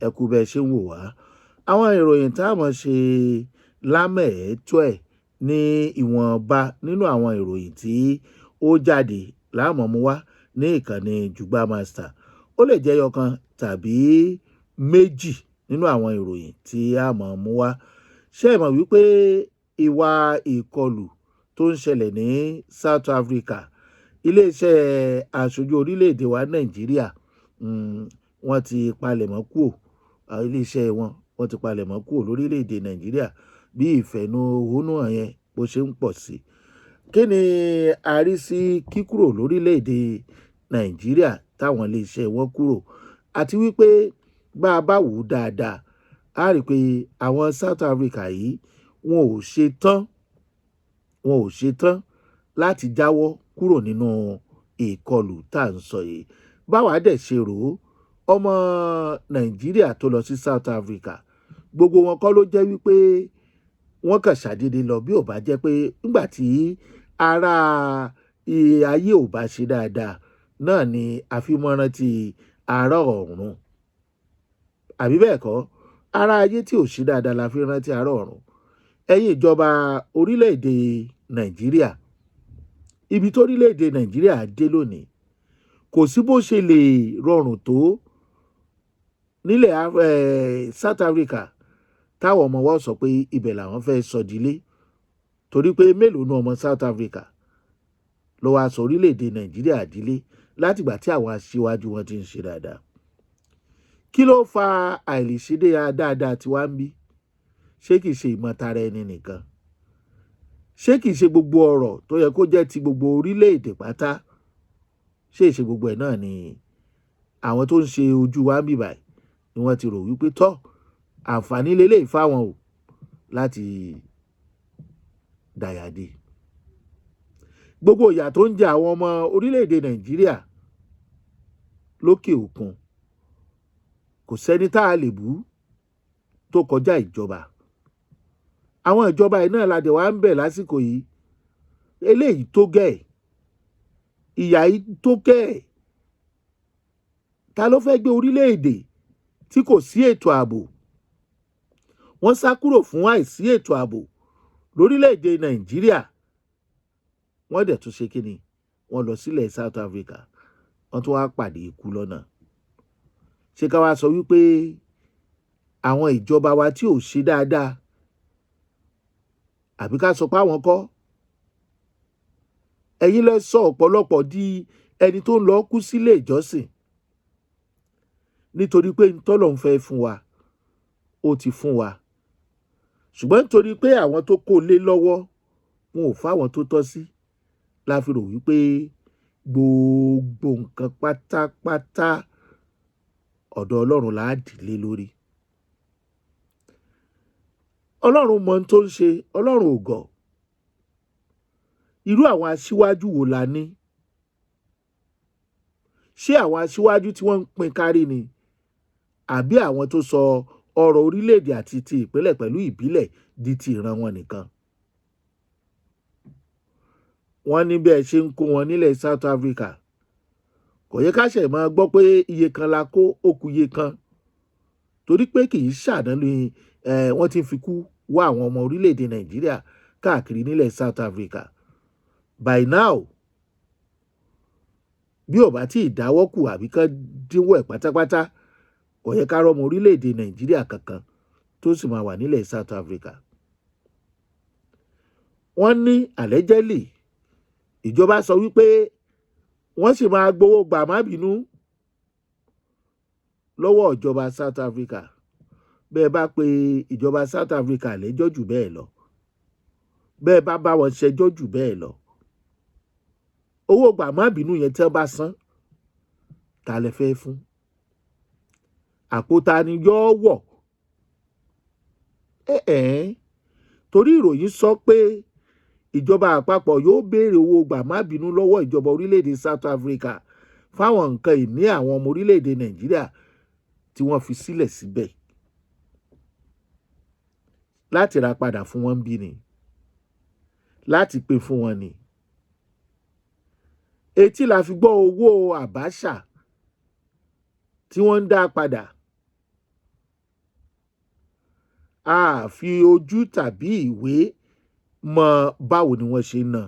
Ẹ kú bẹ́ẹ̀ ṣe ń wò wá. Àwọn ìròyìn tá a mọ̀ ṣe lámẹ̀ẹ́tọ́ ẹ̀ ní ìwọ̀nba nínú àwọn ìròyìn tí ó jáde láàmú mú wá ní ìkànnì Jùgbà Master. Ó lè jẹ́ ẹyọkan tàbí méjì nínú àwọn ìròyìn tí a mọ̀ mú wá. Ṣé ẹ mọ̀ wípé ìwà ìkọlù tó ń ṣẹlẹ̀ ní South Africa, iléeṣẹ́ aṣojú orílẹ̀-èdè wa Nàìjíríà, wọ́n ti palẹ̀mọ́ kúò, iléeṣẹ́ wọn, wọ́n ti palẹ̀mọ́ kúò lórílẹ̀-èdè Nàìjíríà bí ìfẹ̀hónúhàn yẹn bó ṣe ń pọ̀ sí. Kí ni a rí sí kíkúrò lórílẹ̀-èdè Nàìjíríà táwọn iléeṣẹ́ wọn kúrò? Àti wípé bá a bá wò ó dáadáa, a rí pé àwọn South Africa yìí wọn ò ṣe tán, wọn ò ṣe tán láti jáwọ́ kúrò nínú ìkọlù tá à ń sọ yìí. Báwa dẹ̀ ṣe rò ó, ọmọ Nàìjíríà tó lọ sí South Africa, gbogbo wọn kọ́ ló jẹ́ wípé wọ́n kàn ṣàdédé lọ. Bí ò bá jẹ́ pé nígbà tí ará ayé ò bá ṣe dáadáa náà ni àfimọ́rán ti ará ọ̀run. Àbí bẹ́ẹ̀ kọ́, ará ayé tí ò ṣe dáadáa la fi rántí ará ọ̀run. Ẹ̀yin ìjọba orílẹ̀-èdè Nàìjíríà, ibi tó orílẹ̀-èdè Nàìjíríà dé lónìí, kò sí bó ṣe lè rọrùn tó nílẹ̀ South Africa táwọn ọmọ wa sọ pé ibẹ̀ làwọn fẹ́ sọ dílé, torí pé mélòó nu ọmọ South Africa ló wá sọ orílẹ̀-èdè Nàìjíríà dílé látìgbà tí àwọn aṣíwájú wọn ti ń ṣe dáadáa? Kí ló fa àìlèṣedé dáadáa tí wàá ń bí? Ṣé kìí ṣe ìmọ̀tara ẹni nìkan? Ṣé kìí ṣe gbogbo ọ̀rọ̀ tó yẹ kó jẹ́ ti gbogbo orílẹ̀-èdè pátá? Ṣé ìṣe gbogbo ẹ̀ náà ni àwọn tó ń ṣe ojú wa ń bì báyìí ni wọ́n ti rò wípé tọ́ àǹfààní lélẹ́yìí fáwọn o láti dàyàdé gbogbo ìyà tó ń jẹ àwọn ọmọ orílẹ̀-èdè Nàìjíríà lókè òkun? Kò sẹ́ni tá a lè bú tó kọjá ìjọba. Àwọn ìjọba yìí náà la dẹ̀ wá ń bẹ̀ lásìkò yìí. Eléyìí tó gẹ̀, ìyà yìí tó gẹ̀. Ta ló fẹ́ gbé orílẹ̀-èdè tí kò sí ètò ààbò? Wọ́n sá kúrò fún àìsí ètò ààbò lórílẹ̀-èdè Nàìjíríà, wọ́n dẹ̀ tún ṣe kíni, wọ́n lọ sílẹ̀ South Africa, wọ́n tún wá pàdé ikú lọ́nà. Ṣé ká wá sọ wípé àwọn ìjọba wa tí ò ṣe dáadáa, àbí ká sọ pé àwọn kọ́? Ẹ̀yin lẹ sọ ọ̀pọ̀lọpọ̀ di ẹni tó ń lọ kú sílé ìjọsìn, nítorí pé ntọ́lọ̀ ń fẹ́ fún wa, ó ti fún wa, ṣùgbọ́n nítorí pé àwọn tó kó lé lọ́wọ́ wọn ò fáwọn tó tọ́ sí, la fi rò wípé gbogbo nǹkan pátápátá ọ̀dọ̀ Ọlọ́run là á dìlé lórí. Ọlọ́run mọ ohun tó ń ṣe, Ọlọ́run ò gọ̀. Irú àwọn aṣíwájú wo la ní? Ṣé àwọn aṣíwájú tí wọ́n ń pín kárí ni, àbí àwọn tó sọ ọrọ̀ orílẹ̀-èdè àti ti ìpínlẹ̀ pẹ̀lú ìbílẹ̀ di ti ìran wọn nìkan? Wọ́n ní bí ẹ ṣe ń kó wọn nílẹ̀ South Africa, kò yẹ ká ṣe máa gbọ́ pé iye kan la kó, ó kù iye kan, torí pé kì í ṣàná ni wọ́n ti fi kú wá àwọn ọmọ orílẹ̀-èdè Nàìjíríà káàkiri nílẹ̀ South Africa. By now, bí ò bá tí ì dáwọ́ kù àbí kán dínwó ẹ̀ pátápátá, kò yẹ ká rọ́mọ orílẹ̀-èdè Nàìjíríà kankan tó sì máa wà nílẹ̀ South Africa. Wọ́n ní allegedly ìjọba sọ wípé wọ́n sì máa gbowó gbà má bínú lọ́wọ́ ìjọba South Africa. Bẹ́ẹ̀ bá pe ìjọba South Africa lẹ́jọ́ jù bẹ́ẹ̀ lọ, bẹ́ẹ̀ bá bá wọn ṣẹjọ́ jù bẹ́ẹ̀ lọ, owó gbà má bínú yẹn tí wọ́n bá san, ta lẹ fẹ́ fún? Àpótá ni yóò wọ̀ ẹ̀ ẹ́, torí ìròyìn sọ pé ìjọba àpapọ̀ yóò béèrè owó gbà má bínú lọ́wọ́ ìjọba orílẹ̀-èdè South Africa fáwọn nǹkan ìní àwọn ọmọ orílẹ̀-èdè Nàìjíríà tí wọ́n fi sílẹ̀ síbẹ̀ láti ra padà fún wọn bí ni láti pè fún wọn ni. Etí la fi gbọ́ owó Abacha tí wọ́n ń dá padà. A fi ojú tàbí ìwé mọ báwo ni wọ́n ṣe ń ná.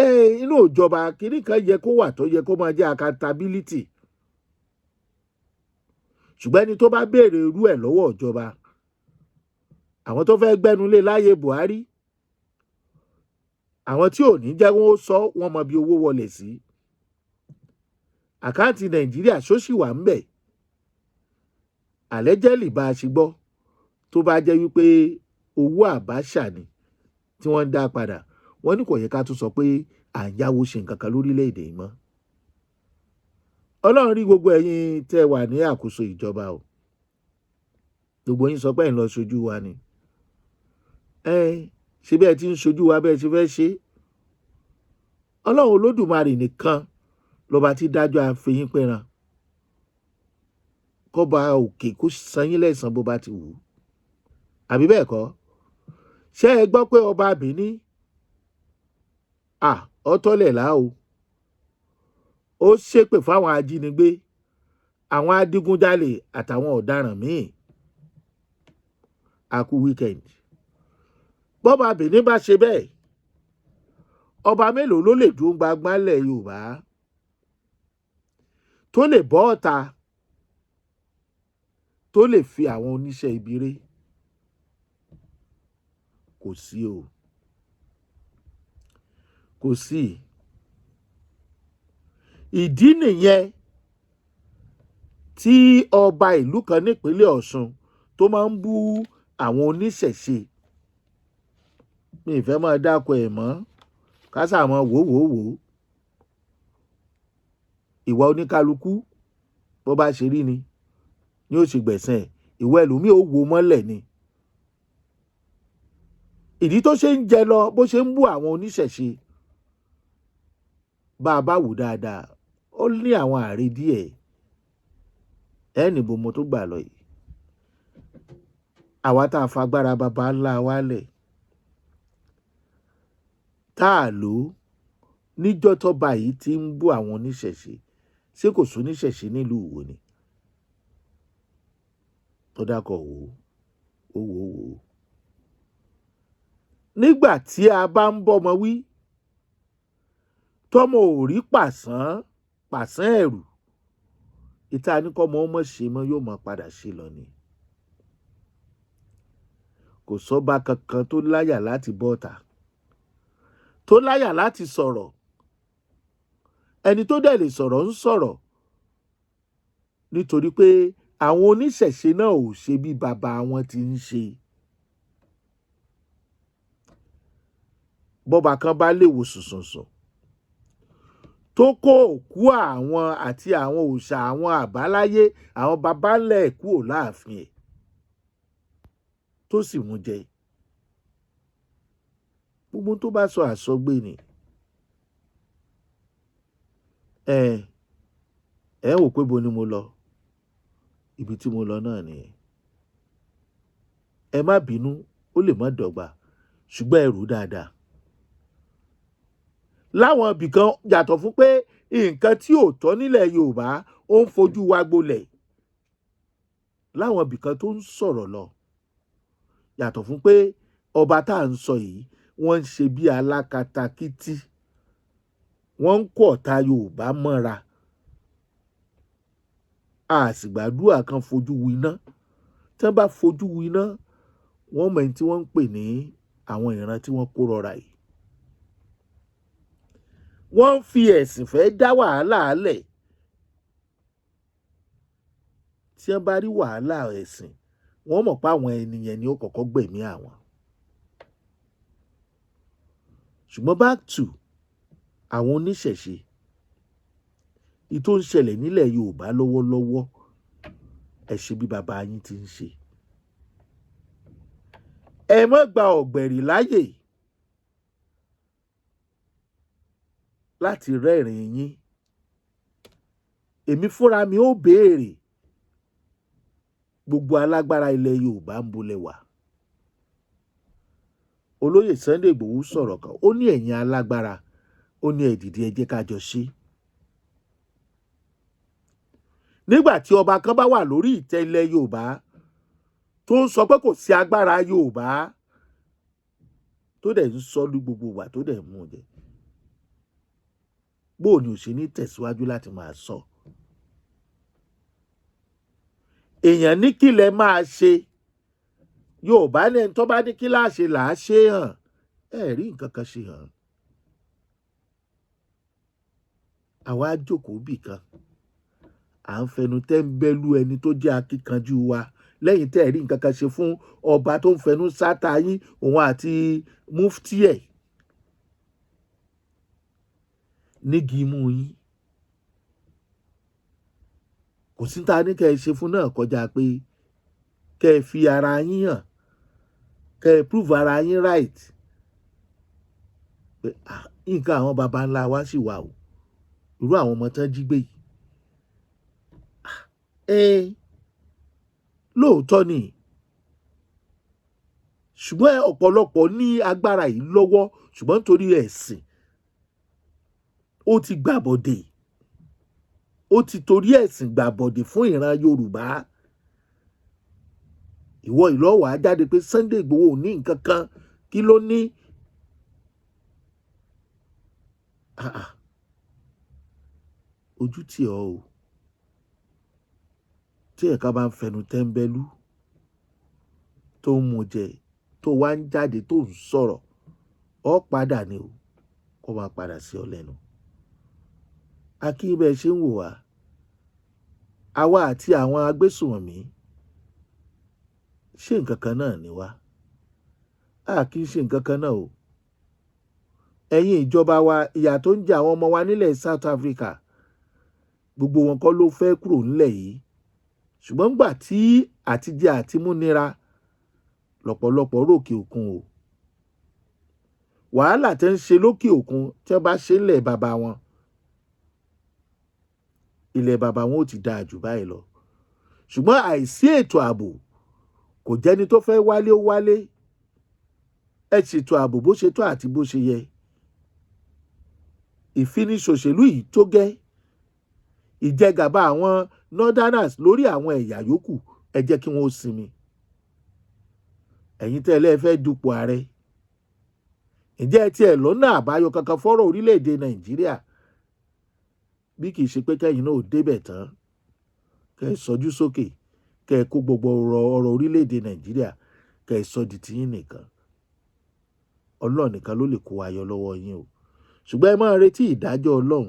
Ẹ inú ìjọba, kínní kan yẹ kó wà tó yẹ kó máa jẹ́ accountability, ṣùgbọ́n ẹni tó bá béèrè irú ẹ̀ lọ́wọ́ ìjọba, àwọn tó fẹ́ gbẹ́nulé láyé Buhari, àwọn tí ò ní jẹ́ wọ́n sọ, wọ́n mọ bí owó wọlé sí account Nàìjíríà, ṣóṣì wà ń bẹ̀ àlẹ́jẹ́lì bá a ṣe gbọ́. Tó bá jẹ́ wípé owó Abacha ni tí wọ́n ń dá padà, wọ́n ní kò yẹ ká tún sọ pé à ń yáwó ṣe nǹkan kan lórílẹ̀‐èdè yìí mọ́. Ọlọ́run rí gbogbo ẹ̀yin tẹ́ wà ní àkóso ìjọba o. Gbogbo yín sọ pé ẹ̀ ń lọ ṣojú wa ni. Ẹ ṣe bí ẹ ti ń ṣojú wa bẹ́ẹ̀ ṣe fẹ́ ṣe. Ọlọ́run Olódùmarè nìkan lọ́ba tí dájọ́ àfẹ́yín pẹ̀ràn, kọ́ba òkè kó san yín lẹ́san bó bá ti wù ú, àbí bẹ́ẹ̀ kọ́? Ṣé ẹ gbọ́ pé ọba Benin ọtọ́lẹ̀ là o, ó ṣépè fáwọn ajínigbé, àwọn adigunjalè àtàwọn ọ̀daràn míì? Àkú weekend. Bọ́ba Benin bá ṣe bẹ́ẹ̀, ọba mélòó ló lè dúró gbagbálẹ̀ Yorùbá tó lè bọ́ ọ̀ta, tó lè fi àwọn oníṣẹ́ ibi ré? Kò sí o, kò sí. Ìdí nìyẹn tí ọba ìlú kan nípínlẹ̀ Ọ̀ṣun tó máa ń bú àwọn oníṣẹ̀ṣe, mi ì fẹ́ máa dáko ẹ̀ mọ́, kásà mọ́ wò wò wò. Ìwà oníkálukú bó bá ṣe rí ni ó ṣe gbẹ̀sẹ̀ ẹ̀. Ìwà ẹlòmíì ó wò mọ́lẹ̀ ni. Ìdí tó ṣe ń jẹ lọ bó ṣe ń bú àwọn oníṣẹ̀ṣe, bá a bá wò dáadáa, ó ní àwọn ààrẹ díẹ̀ ẹ níbo mo tó gbà lọ yìí. Àwa tá a fagbára baba ńlá wa lẹ̀, tá a lò ó níjọ́ tọ́ba yìí ti ń bú àwọn oníṣẹ̀ṣe, ṣé kò sún oníṣẹ̀ṣe nílùú Ìwó ni? Tó dákọ̀ wò ó wò ó wò ó. Nígbà tí a bá ń bọ́mọ wí, tọ́mọ ò rí pàṣán pàṣán ẹ̀rù ìta ní kọ́mọ ọmọ ṣe mọ́, yóò máa padà ṣe lọ ni. Kò sọ́ba kankan tó láyà láti bọ́ta, tó láyà láti sọ̀rọ̀. Ẹni tó dẹ̀ lè sọ̀rọ̀ ń sọ̀rọ̀ nítorí pé àwọn oníṣẹ̀ṣe náà ò ṣe bí bàbá wọn ti ń ṣe. Bọ́ba kan bá lè wò sùnsùnsùn tó kó òkú àwọn àti àwọn òòṣà àwọn àbáláyé àwọn babańlẹ̀ kúrò láàfin ẹ̀, tó sì mú jẹ, gbogbo tó bá sọ àsọgbé ni. Ẹ ẹ wò pé bo ni mo lọ, ibi tí mo lọ náà nìyẹn. Ẹ má bínú, ó lè má dọ́gba, ṣùgbọ́n ẹ rò dáadáa. Láwọn ibìkan, yàtọ̀ fún pé nǹkan tí ò tọ́ nílẹ̀ Yorùbá ó ń fojú wa gbolẹ̀, láwọn ibìkan tó ń sọ̀rọ̀ lọ, yàtọ̀ fún pé ọba tá à ń sọ yìí, wọ́n ń ṣe bí alákatakítí, wọ́n ń kó ọ̀tá Yorùbá mọ́ra. A sì gbàdúrà kan fojú winá. Tí wọ́n bá fojú winá, wọ́n mọ ẹni tí wọ́n ń pè ní àwọn ìran tí wọ́n kó rọra yìí. Wọ́n ń fi ẹ̀sìn fẹ́ dá wàhálà lẹ̀. Tí wọ́n bá rí wàhálà ẹ̀sìn, wọ́n mọ̀ pé àwọn ènìyàn ni ó kọ́kọ́ gbẹ̀mí àwọn. Ṣùgbọ́n back to àwọn oníṣẹ̀ṣe, ìyí tó ń ṣẹlẹ̀ nílẹ̀ Yorùbá lọ́wọ́lọ́wọ́, ẹ ṣe bí bàbá yín ti ń ṣe. Ẹ má gba ọ̀gbẹ̀rì láyè láti rẹ́rìn yín. Èmi fúnra mi ó béèrè, gbogbo alágbára ilẹ̀ Yorùbá ń bolẹ̀ wà. Olóyè Sunday Igboho sọ̀rọ̀ kan, ó ní ẹ̀yin alágbára, ó ní ẹ dìde, ẹ jẹ́ ká jọ ṣe. Nígbà tí ọba kan bá wà lórí ìtẹ́ ilẹ̀ Yorùbá Tó ń sọ pé kò sí agbára Yorùbá, tó dẹ̀ ń sọ ní gbogbo ìgbà, tó dẹ̀ ń mú jẹ, bóò ni ò ṣe ní tẹ̀síwájú láti máa sọ? Èèyàn ní kí lẹ máa ṣe. Yorùbá ní ẹni tó bá ní kí láṣẹ là á ṣe hàn. Ẹ rí nǹkan kan ṣe hàn. Àwa jókòó bì kan, à ń fẹnu tẹ́ńbẹ́lú ẹni tó jẹ́ akíkanjú wa, lẹ́yìn tẹ́ ẹ̀ rí nǹkan kan ṣe fún ọba tó ń fẹnu sáta yín, òun àti mufti ẹ̀ nígi imú yín. Kò sí ta ní kẹ́ ẹ ṣe fún náà kọjá pé kẹ́ ẹ fi ara yín hàn, kẹ́ ẹ prove ara yín right pé nǹkan àwọn baba ńlá wa sì wà o. Irú àwọn ọmọ tán jí gbé yìí, lóòótọ́ ni, ṣùgbọ́n ọ̀pọ̀lọpọ̀ ní agbára yìí lọ́wọ́, ṣùgbọ́n nítorí ẹ̀sìn, ó ti gbàbọ̀dè, ó ti torí ẹ̀sìn gbàbọ̀dè fún ìran Yorùbá. Ìwọ ìlọ́wọ̀ á jáde pé Sunday Igboho ò ní nǹkan kan. Kí ló ní? Ojú tì ọ́ o. Tí ẹ̀ka bá ń fẹnu tẹ́ńbẹ́lú, tó ń mu jẹ, tó wá ń jáde, tó ń sọ̀rọ̀, ọ́ padà ni o, kó máa padà sí ọ lẹ́nu. Akínyìn ṣe ń wò wá, àwa àti àwọn agbésùnmọ̀mí, ṣé nǹkan kan náà ni wá? A kì í ṣe nǹkan kan náà o. Ẹ̀yin ìjọba wa, ìyà tó ń jẹ àwọn ọmọ wa nílẹ̀ South Africa, gbogbo wọn kọ́ ló fẹ́ kúrò nílẹ̀ yìí, ṣùgbọ́n gbà tí àtijẹ àtimú nira lọ́pọ̀lọpọ̀ ròkè òkun o. Wàhálà tẹ́ ń ṣe lókè òkun, tí wọ́n bá ṣe ńlẹ̀ bàbá wọn, ilẹ̀ bàbá wọn ò ti dáa jù báyìí lọ. Ṣùgbọ́n àìsí ètò ààbò kò jẹ́ni tó fẹ́ wálé ó wálé. Ẹ ṣètò ààbò bó ṣe tó àti bó ṣe yẹ. Ìfiniṣòṣèlú yìí tó gẹ́, ìjẹgàba àwọn northerners lórí àwọn ẹ̀yà yòókù, ẹ jẹ́ kí wọ́n ó sinmi. Ẹ̀yin tẹ́ ẹ lẹ́ẹ̀ fẹ́ dupò ààrẹ, ǹjẹ́ ẹ tiẹ̀ lọ́nà àbáyọ kankan fọ́rọ̀ orílẹ̀-èdè Nàìjíríà, bí kì í ṣe pé kẹ́yìn náà ò débẹ̀ tán, kẹ́ ẹ sọjú sókè, kẹ́ ẹ kó gbogbo ọrọ̀ orílẹ̀-èdè Nàìjíríà, kẹ́ ẹ sọ di tiyín nìkan? Ọlọ́run nìkan ló lè kó wa yọ lọ́wọ́ yín o. Ṣùgbọ́n ẹ máa retí ìdájọ́ Ọlọ́run.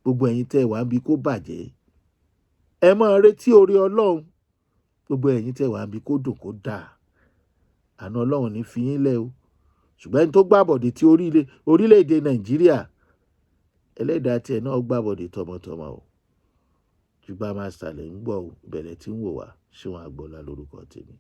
Gbogbo ẹ̀yin tẹ́ ẹ wà ń bi kó bàjẹ́, ẹ máa retí oore Ọlọ́run. Gbogbo ẹ̀yin tẹ́ ẹ wà ń bi kó dùn kó dáa, àánú Ọlọ́run ní fi yín lẹ̀ o. Ṣùgbọ́n ẹni tó gbàbọ̀dè tí orílẹ̀-èdè Nàìjíríà, ẹlẹ́dàá tiẹ̀ náà gbàbọ̀dè tọmọtọmọ o. Jùgbà Master lẹ̀ ń gbọ́ o, ìbẹ̀rẹ̀ tí ń wò wá. Ṣé wọn àgbọ̀lá lórúkọ tèmi.